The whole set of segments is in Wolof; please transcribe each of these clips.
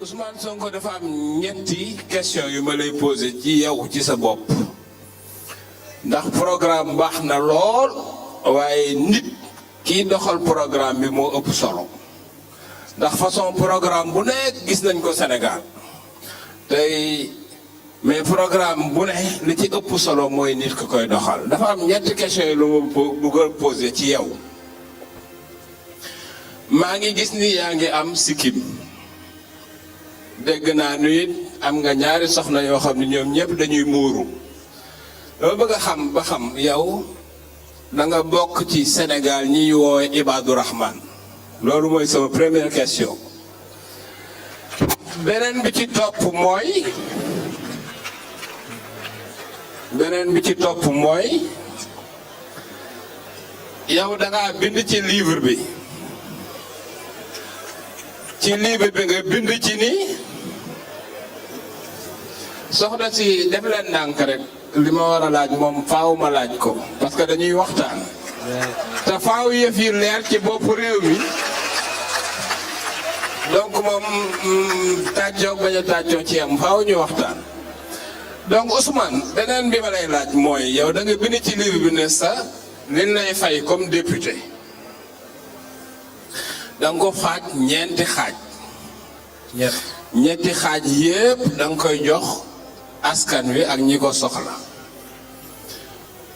Ousmane Sonko dafa am ñetti question yu ma lay posé ci yow ci sa bopp ndax programme baax na lool waaye nit kiy doxal programme bi moo ëpp solo ndax façon programme bu nekk gis nañ ko Sénégal tey mais programme bu ne li ci ëpp solo mooy nit ki koy doxal dafa am ñetti question yu lu ma bëgg a posé ci yow maa ngi gis ni yaa ngi am sikkim dégg naa nu it am nga ñaari soxna yoo xam ne ñoom ñëpp dañuy muuru dama bëgg a xam ba xam yow da nga bokk ci Sénégal ñiy woowe Ibadu Rahman loolu mooy sama première question beneen bi ci topp mooy yow da ngaa bind ci livre bi nga bind ci ni soxna si def leen ndànk rek li ma war a laaj moom faaw ma laaj ko parce que dañuy waxtaan te faaw yëf yi leer ci boppu réew mi donc moom tàccoo bañ a tàccoo ci am faaw ñu waxtaan donc Ousmane beneen bi ma lay laaj mooy yow da nga bind ci livre bi ne sa liñ lay fay comme député da nga ko xaaj ñeenti xaaj ñetti xaaj yépp da nga koy jox askan wi ak ñi ko soxla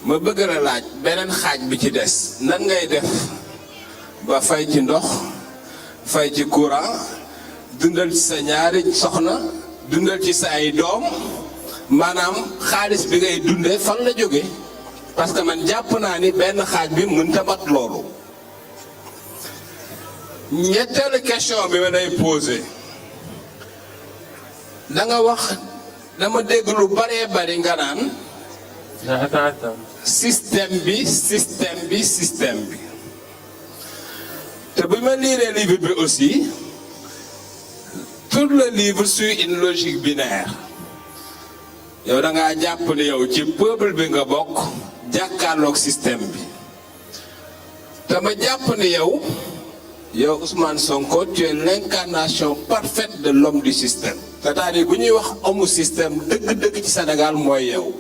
ma bëgg la laaj beneen xaaj bi ci des nan ngay def ba fay ci ndox fay ci courant dundal ci sa ñaari soxna dundal ci sa ay doom maanaam xaalis bi ngay dunde fan la jóge parce que man jàpp naa ni benn xaaj bi mënta mat loolu ñetteelu question bi ma lay posé da nga wax dama dégg lu baree bari nga naan système bi te bi ma liiree livre bi aussi tout le livre suit une logique binaire yow da ngaa jàpp ne yow ci peuple bi nga bokk jàkkaarloog système bi te ma jàpp ne yow Ousmane Sonko tu es l'incarnation parfaite de l'homme du système c'est-à-dire bu ñuy wax homme système dëgg-dëgg ci Sénégal mooy yow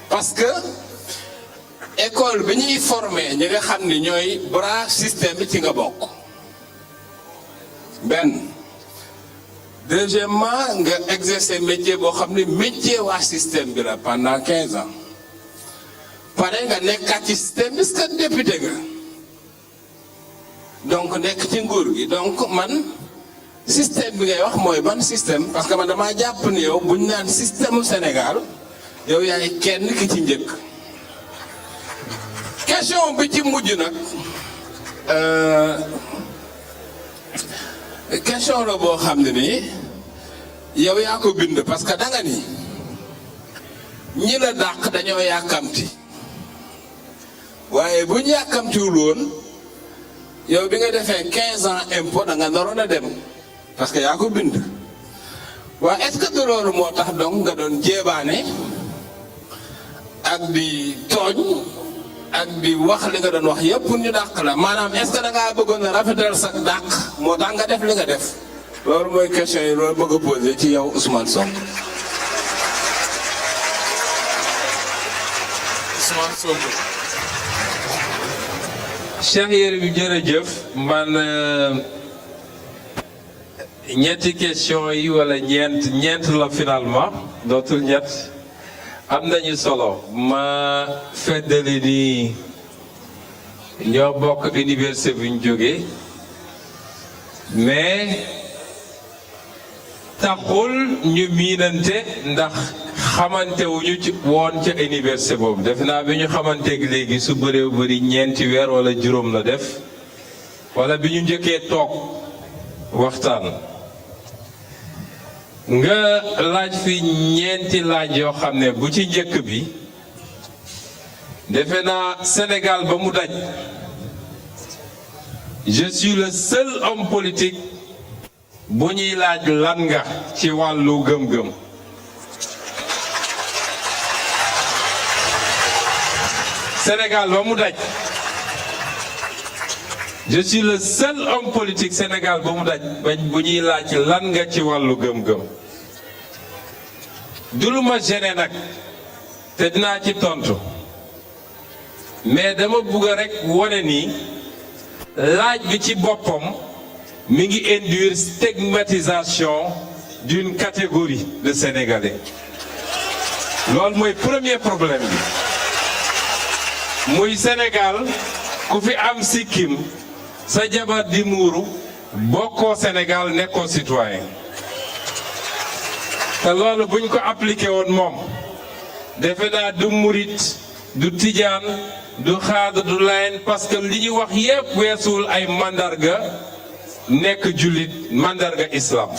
parce que école bi ñuy former ñi nga xam ni ñooy bras système bi ci nga bokk benn deuxièmement nga exercer métier boo xam ni métier waa système bi la pendant 15 ans pare nga nekkaat ci système bi parce que député nga donc nekk ci nguur gi donc man système bi ngay wax mooy ban système parce que man damaa jàpp ni yow bu ñu naan système Sénégal yow yaay kenn ki ci njëkk question bi ci mujj nag question la boo xam ne nii yow yaa ko bind parce que danga ni ñi la dàq dañoo yàkkamti waaye bu ñu yàkkamtiwul woon yow bi nga defee 15 ans impôt da nga naroon a dem parce que yaa ko bind waaye est-ce que de loolu moo tax donc nga doon jéebaane ak di tooñ ak di wax li nga doon wax yëpp pour ñu dàq la maanaam est-ce que da ngaa bëggoon a rafetal sa dàq moo tax nga def li nga def loolu mooy question yi loolu bëgg a posé ci yow Ousmane Sonko. Ousmane Sonko. Cheikh Yérim jërëjëf man ñetti question yi wala ñeent la finalement dootul ñett am nañu solo ma feddali ni ñoo bokk université bu ñu jógee mais taxul ñu miinante ndax xamante wuñu ci woon ca université boobu def naa bi ñu xamanteeg léegi su bëree bëri ñeenti weer wala juróom la def wala bi ñu njëkkee toog waxtaan nga laaj fi ñeenti laaj yoo xam ne bu ci njëkk bi defe naa Sénégal ba mu daj je suis le seul homme politique bu ñuy laaj lan nga ci wàllu gëm-gëm Sénégal ba mu daj je suis le seul homme politique Sénégal bu mu daj bañ bu ñuy laaj lan nga ci wàllu gëm-gëm du lu ma gêné nag te dinaa ci tontu mais dama bugg rek wone ni laaj bi ci boppam mi ngi induire stigmatisation d'une catégorie de Sénégalais loolu mooy premier problème bi muy Sénégal ku fi am sikkim sa jabar di muuru bokkoo Sénégal nekkoo citoyen te loolu buñ ko appliqué woon moom defe naa du murit du tijaan du xaadar du layen parce que li ñu wax yépp weesuwul ay mandarga nekk jullit mandarga islam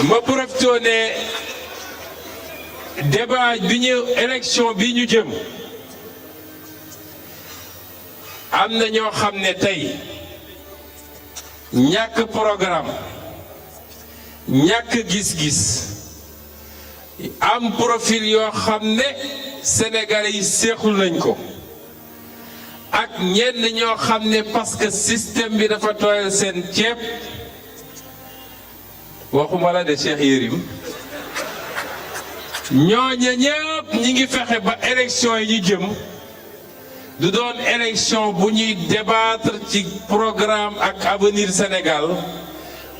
ma profité ne débat bi ñu élection bi ñu jëm am na ñoo xam ne tey ñàkk programme ñàkk gis-gis am profil yoo xam ne Sénégalais yi seexlu nañ ko ak ñenn ñoo xam ne parce que système bi dafa tooyal seen ceeb waxuma la de Cheikh Yérim ñooña ñëpp ñi ngi fexe ba élection yi ñu jëm du doon élection bu ñuy débattre ci programme ak avenir Sénégal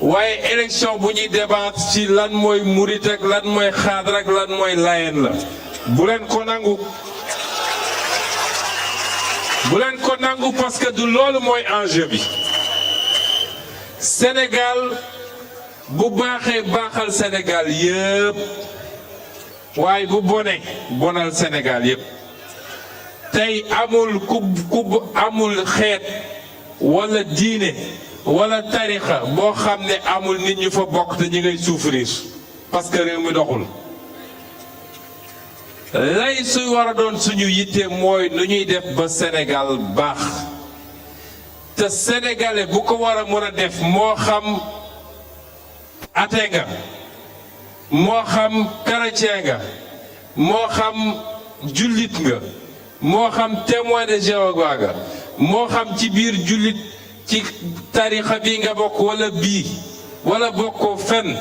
waaye élection bu ñuy débattre ci lan mooy murit ak lan mooy xaadar ak lan mooy layen la bu leen ko nangu parce que du loolu mooy enjeu bi Sénégal bu baaxee baaxal Sénégal yëpp waaye bu bonee bonal Sénégal yëpp tey amul ku amul xeet wala diine wala tarixa boo xam ne amul nit ñu fa bokk te ñi ngay souffrir parce que réew mi doxul lay suy war a doon suñu yitte mooy nu ñuy def ba Sénégal baax te sénégalais bu ko war a mën a def moo xam athée nga moo xam chrétien nga moo xam jullit nga moo xam témoin de Jéhovah nga moo xam ci biir jullit ci tarixa bi nga bokk wala bii wala bokkoo fenn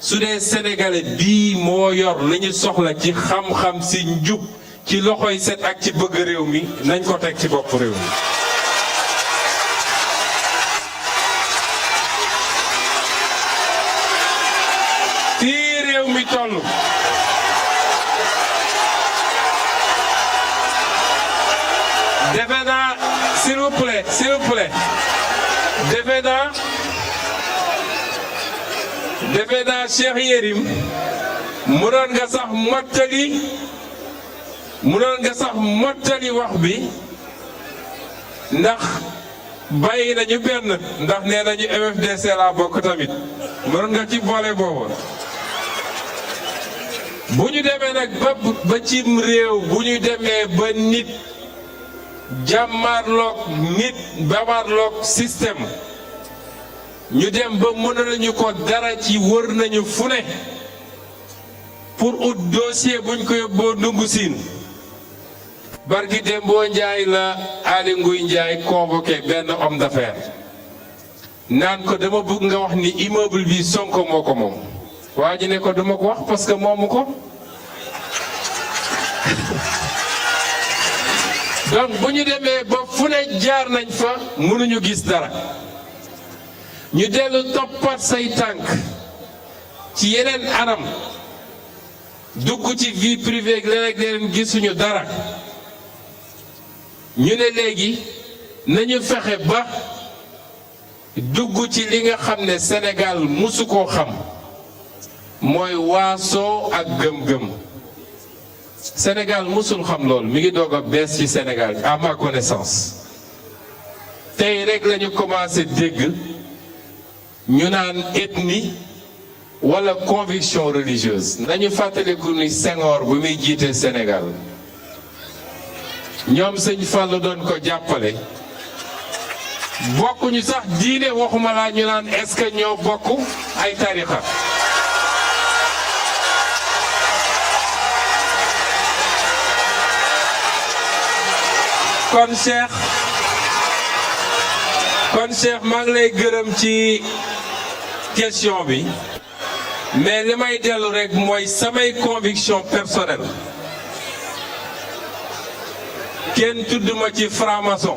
su dee sénégalais bii moo yor li ñu soxla ci xam-xam si njub ci loxoy set ak ci bëgg réew mi nañ ko teg ci bopp réew mi fii réew mi toll defe naa s'il vous plaît defe naa Cheikh Yérim mënoon nga sax mottali wax bi ndax bàyyi nañu benn ndax nee nañu MFDC la bokk tamit mënoon nga ci boole boobu bu ñu demee nag ba cim réew bu ñu demee ba nit jàmmarloog nit bamarloog système ñu dem ba mënaluñu ko dara ci wër nañu fu ne pour ut dossier buñ ko yóbboo Ndungu Siin barki Dembo Njaay la Aly Ngouille Ndiaye convoqué benn homme d'affaires naan ko dama bëgg nga wax ni immeuble bi Sonko moo ko moom waa ji ne ko dama ko wax parce que moomu ko donc bu ñu demee ba fu ne jaar nañ fa mënuñu gis dara ñu dellu toppat say tànk ci yeneen anam dugg ci vie privée ak leneen gisuñu dara ñu ne léegi nañu fexe ba dugg ci li nga xam ne Sénégal musu koo xam mooy waasoo ak gëm-gëm Sénégal musul xam loolu mi ngi doog a bees ci Sénégal à ma connaissance tey rek lañu commencé dégg ñu naan ethnie wala conviction religieuse nañu fàttaliku ni Senghor bu muy jiite Sénégal ñoom sëñ Fall doon ko jàppale bokkuñu sax diine waxuma laa ñu naan est-ce que ñoo bokk ay tarixa kon Cheikh maa ngi lay gërëm ci question bi mais li may dellu rek mooy samay conviction personnelle kenn tudd ma ci franc-maçon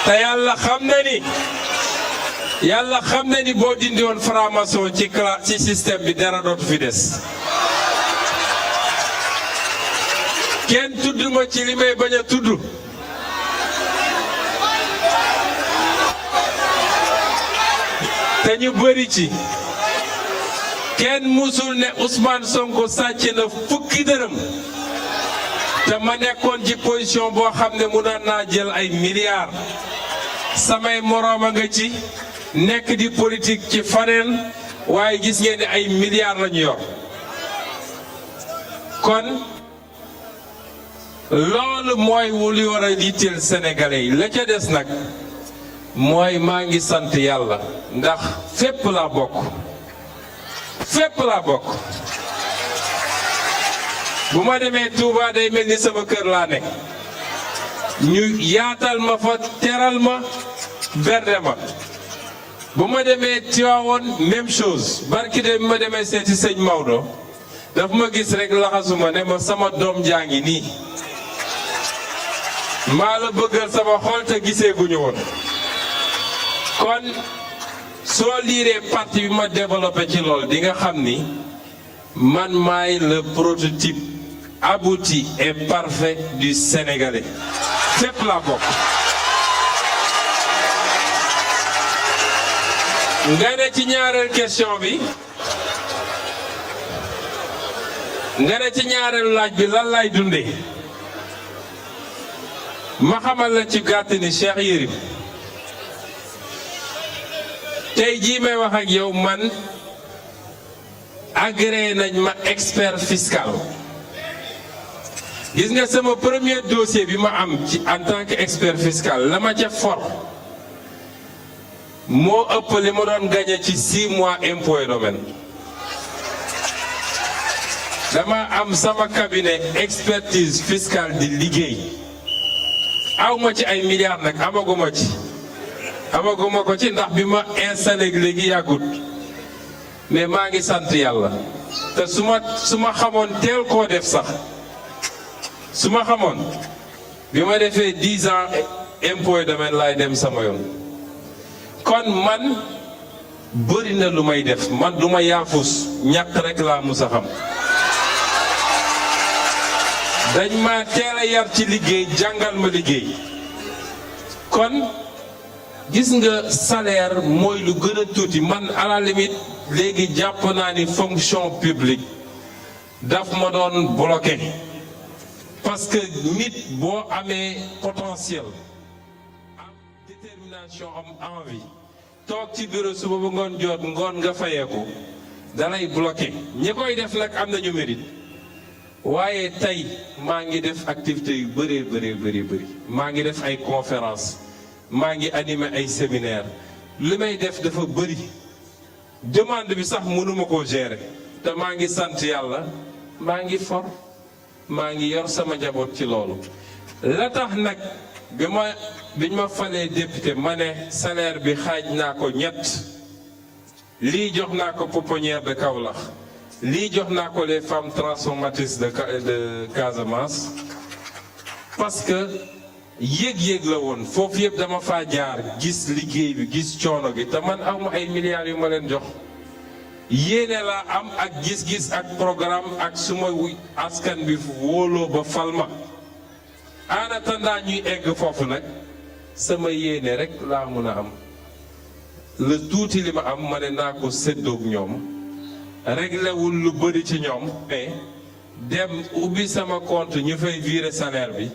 te yàlla xam na ni boo dindi woon franc-maçon ci système bi dara dootu fi des kenn tudd ma ci li may bañ a tudd te ñu bëri ci kenn musul ne Ousmane Sonko sàcc na fukki dërëm te ma nekkoon ci position boo xam ne mënoon naa jël ay milliards samay moroom a nga ci nekk di politique ci faneen waaye gis ngeen ni ay milliards lañu yor kon loolu mooy li war a yitteel sénégalais yi la ca des nag mooy maa ngi sant yàlla ndax fépp laa bokk bu ma demee Touba day mel ni sama kër laa nekk ñu yaatal ma fa teral ma berde ma bu ma demee Tivaouane même chose barki de bi ma demee seeti sëñ Maodo daf ma gis rek laxasuma ne ma sama doom jaa ngi nii maa la bëggal sama xol te gisee guñu woon kon soo liiree parti bi ma développé ci lool di nga xam ni man maay le prototype abouti et parfait du Sénégalais fépp laa bokk nga ne ci ñaareel question bi nga ne ci ñaareelu laaj bi lan lay dundee ma xamal la ci gàtt ni Cheikh Yérim tey jii may wax ak yow man agréé nañ ma expert fiscal gis nga sama premier dossier bi ma am ci en tant que expert fiscal la ma ca for moo ëpp li ma doon gagné ci 6 mois impôt et domaine dama am sama cabinet expertise fiscale di liggéey aw ma ci ay milliards nag amaguma ko ci ndax bi ma installé léegi yàggut mais maa ngi sant yàlla te su ma xamoon teel koo def sax su ma xamoon bi ma defee 10 ans impôt et domaine laay dem sama yoon kon man bëri na lu may def man du ma yaafus ñàkk rek laa mus a xam dañ ma teel a yar ci liggéey jàngal ma liggéey kon gis nga salaire mooy lu gën a tuuti man à la limite léegi jàpp naa ni fonction publique daf ma doon bloqué parce que nit boo amee potentiel am détermination am envie toog ci bureau suba ba ngoon jot ngoon nga fayeeku dalay bloqué ñi koy def nag am nañu mérite waaye tey maa ngi def activité yu bëri maa ngi def ay conférence maa ngi animé ay séminaire li may def dafa bëri demande bi sax mënuma koo gérer te maa ngi sant yàlla maa ngi for maa ngi yor sama njaboot ci loolu la tax nag biñ ma falee député ma ne salaire bi xaaj naa ko ñett lii jox naa ko pouponnière de Kaolack lii jox naa ko les femmes transformatrices de Casamance parce que yéeg-yéeg la woon foofu yëpp dama faa jaar gis liggéey bi gis coono gi te man awma ay milliards yu ma leen jox yéene laa am ak gis-gis ak programme ak suma askan bi wóoloo ba falma en attendant ñuy egg foofu nag sama yéene rek laa mun a am le tuuti li ma am ma ne naa ko séddoog ñoom réglewul lu bëri ci ñoom mais dem ubbi sama compte ñu fay virer salaire bi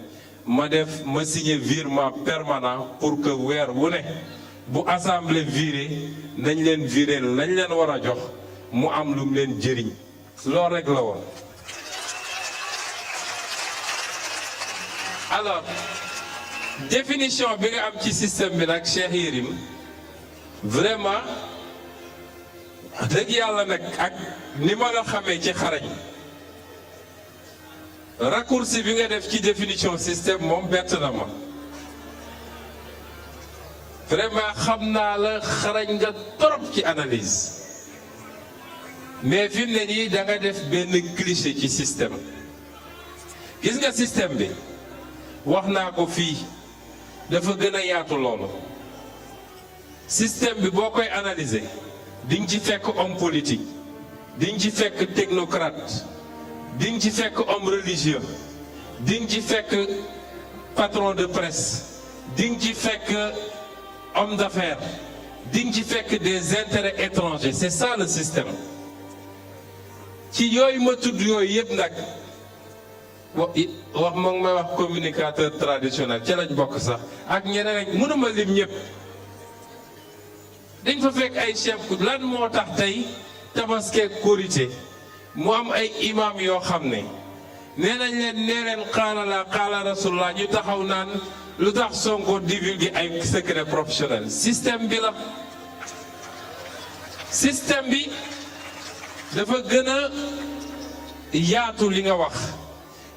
ma signé virement permanent pour que weer wu ne bu assemblée viré nañ leen viré lañ leen war a jox mu am lu mu leen jëriñ loolu rek la woon. alors définition bi nga am ci système bi nag Cheikh Yérim vraiment dëgg yàlla nag ak ni ma la xamee ci xarañ raccourci bi nga def ci définition système moom bett na ma vraiment xam naa la xarañ nga trop ci analyse mais fi mu ne nii da nga def benn cliché ci système gis nga système bi wax naa ko fii dafa gën a yaatu loolu système bi boo koy analyser di nga ci fekk homme politique di nga ci fekk technocrate di nga ci fekk homme religieux di nga ci fekk patron de presse di nga ci fekk homme d'affaires di nga ci fekk des intérêts étrangers c'est ça le système ci yooyu ma tudd yooyu yëpp nag wax ma ngi may wax communicateur traditionnel ca lañ bokk sax ak ñeneen ak mënuma lim ñëpp dañ fa fekk ay chef lan moo tax tey tabaski korité mu am ay imam yoo xam ne nee leen xaala la xaala rasulullah ñu taxaw naan lu tax Sonko divulgué ay secret professionnel système bi la système bi dafa gën a yaatu li nga wax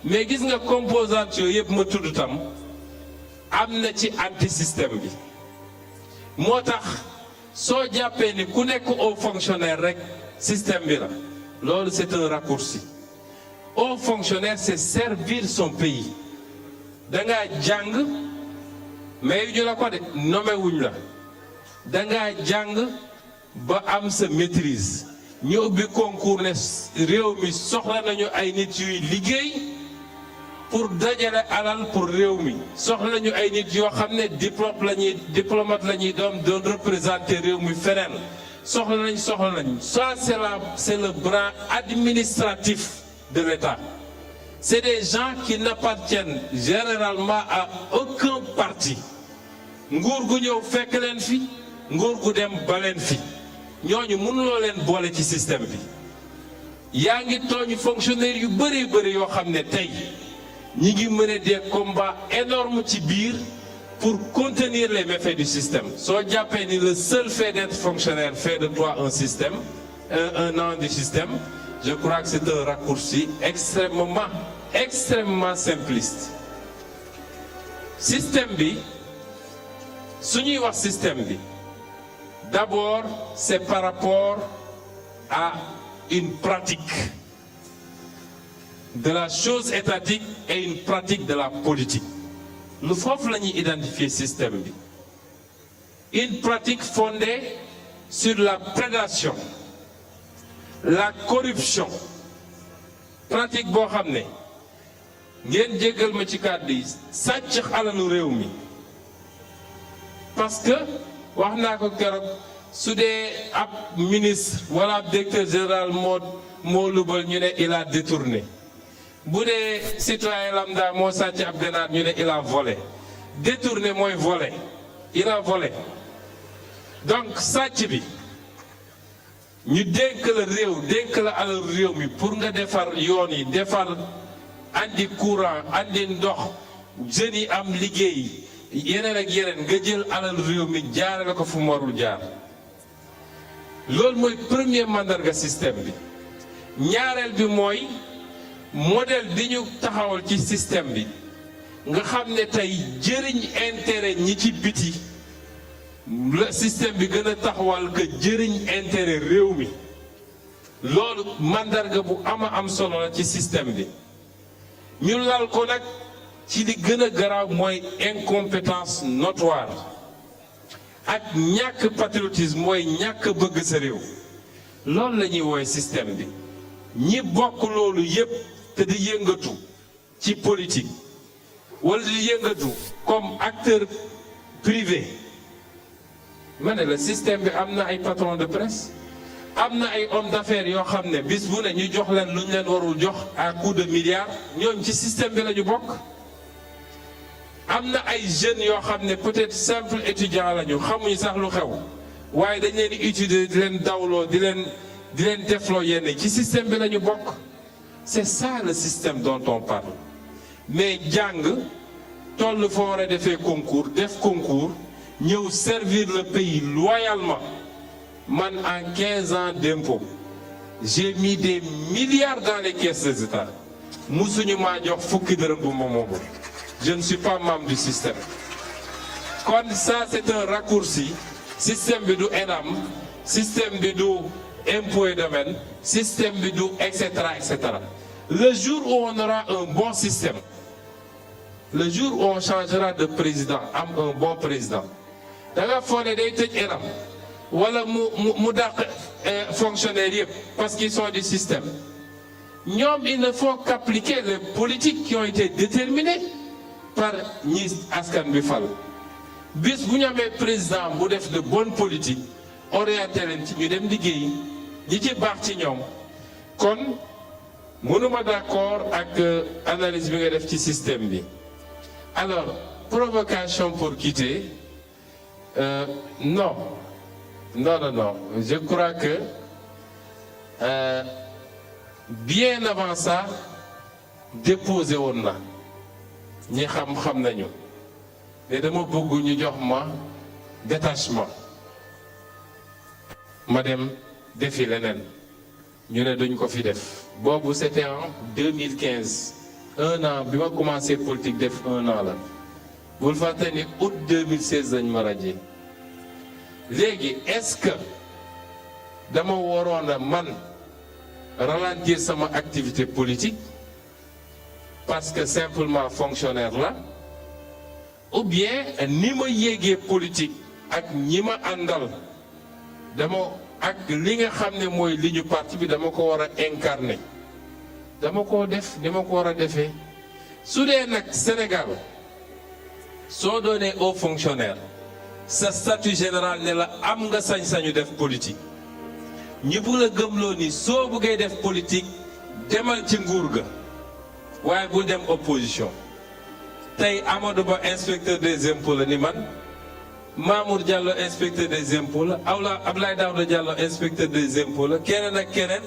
mais gis nga composante yooyu yëpp ma tudd tam am na ci anti système bi moo tax soo jàppee ni ku nekk haut fonctionnaire rek système bi la loolu c'est un raccourci haut fonctionnaire c'est servir son pays dangaa jàng mais yu ñu la ko de nommé wuñ la dangaa jàng ba am sa maîtrise ñu ubbi concours ne réew mi soxla nañu ay nit yuy liggéey pour dajale alal pour réew mi soxla nañu ay nit yoo xam ne diplomate la ñuy doon représenter réew mi feneen soxla nañ ça c'est le bras administratif de l'État c'est des gens qui n'appartiennent généralement à aucun parti nguur gu ñëw fekk leen fi nguur gu dem ba leen fi ñooñu mënuloo leen boole ci système bi yaa ngi tooñ fonctionnaire yu bëri yoo xam ne tey ñi ngi mener des combats énormes ci biir pour contenir les méfaits du système soo jàppee ni le seul fait d'être fonctionnaire fait de toi un système un an du système je crois que c'est un raccourci extrêmement simpliste système bi su ñuy wax système bi d'abord c'est par rapport à une pratique de la chose étatique et une pratique de la politique lu foofu la ñuy identifier système bi une pratique fondée sur la prédation la corruption pratique boo xam ne ngeen jéggal ma ci kàddu yi sàcc alalu réew mi parce que wax naa ko keroog su dee ab ministre wala ab directeur général moo lubal ñu ne il a détourné bu dee citoyen lambda moo sàcc ab ganaar ñu ne il a volé détourné mooy volé il a volé donc sàcc bi ñu dénk la réew dénk la alal réew mi pour nga defar yoon yi defar andi courant andi ndox jeunes yi am liggéey yeneen ak yeneen nga jël alal réew mi jaarale ko fu mu warul jaar loolu mooy premier mandarga système bi ñaareel bi mooy modèle bi ñu taxawal ci système bi nga xam ne tey jëriñ intérêt ñi ci biti la système bi gën a taxawal que jëriñ intérêt réew mi loolu mandarga bu am solo la ci système bi ñu lal ko nag ci li gën a garaaw mooy incompétence notoire ak ñàkk patriotisme mooy ñàkk bëgg sa réew loolu la ñuy woowe système bi ñi bokk loolu yépp te di yëngatu ci politique wala di yëngatu comme acteur privé ma ne la système bi am na ay patron de presse am na ay hommes d'affaires yoo xam ne bis bu ne ñu jox leen lu ñu leen warul jox à coup de milliards ñooñ ci système bi la ñu bokk am na ay jeunes yoo xam ne peut-être simple étudiant la ñu xamuñu sax lu xew waaye dañ leen di utiliser di leen dawloo di leen defloo yenn ci système bi la ñu bokk c'est ça le système dont on parle mais jàng toll fa war a defee concours def concours ñëw servir le pays loyalement man en 15 ans d'impôts j'ai mis des milliards dans les caisses des États musuñu maa jox fukki dërëm bu ma moomul. Je ne suis pas membre du système. Comme ça, c'est un raccourci. Système bidou ENAM, système bidou impôt et domaine, système bidou, etc., etc. Le jour où on aura un bon système, le jour où on changera de président, un bon président, d'ailleurs, il faut les ENAM, voilà fonctionnaires parce qu'ils sont du système. Il ne faut qu'appliquer les politiques qui ont été déterminées par ñi askan bi fal bis bu ñu amee président bu def de bonne politique orienté leen ci ñu dem liggéey ñi ci baax ci ñoom kon mënuma d'accord ak analyse bi nga def ci système bi. Alors provocation pour quitter non je crois que bien avant ça déposé woon na ñi xam nañu mais dama bëgg ñu jox ma détachement ma dem defi leneen ñu ne duñ ko fi def boobu c'était en 2015 un an bi ma commencé politique def un an la bul fàtte ni août 2016 lañ ma radié léegi est-ce que dama waroon a man ralentir sama activité politique parce que simplement fonctionnaire là ou bien ni ma yéegee politique ak ñi ma àndal dama ak li nga xam ne mooy li ñu parti bi dama ko war a incarner dama ko def ni ma ko war a defee su dee nag Sénégal soo doonee haut fonctionnaire sa statut général ne la am nga sañ-sañu def politique ñi bu la gëmloo ni soo bëggee def politique demal ci nguur ga waaye bul dem opposition tey Amadou Ba inspecteur des impôts la ni man Mamour Diallo inspecteur des impôts la Abdoulaye Daouda Diallo inspecteur des impôts la keneen ak keneen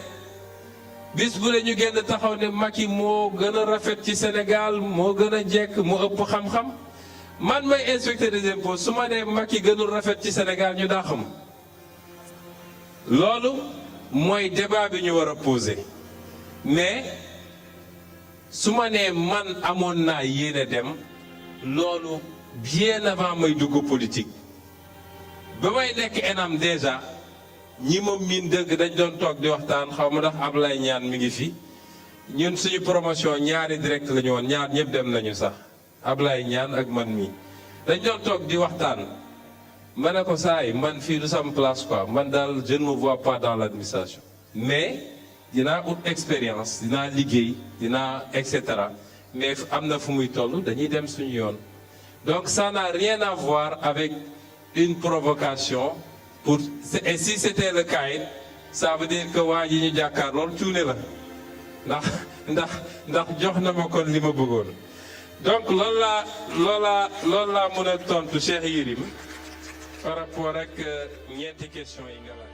bis bu la ñu génn taxaw ne Macky moo gën a rafet ci Sénégal moo gën a jekk moo ëpp xam-xam man may inspecteur des impôts su ma nee Macky gënul rafet ci Sénégal ñu daa xam loolu mooy débat bi ñu war a poser mais su ma nee man amoon naa yéene dem loolu bien avant may dugg politique ba may nekk ENAM déjà ñi ma miin dëgg dañ doon toog di waxtaan xaw ma ndax Ablaye Ñaan mi ngi fi ñun suñu promotion ñaari direct la ñu woon ñaar ñëpp dem nañu sax Ablaye Ñaan ak man mi dañ doon toog di waxtaan ma ne ko saa yi man fii du sama place quoi man daal je ne me vois pas dans l'administration mais dinaa ut expérience dinaa liggéey dinaa et cetera mais am na fu muy toll dañuy dem suñu yoon donc ça n'a rien à voir avec une provocation pour et si c'était le cas it ça veut dire que waa ji ñu jàkkaar lool cuune la ndax jox na ma kon li ma bëggoon donc loolu laa mën a tontu Cheikh Yérim par rapport ak ñeenti question yi nga laaj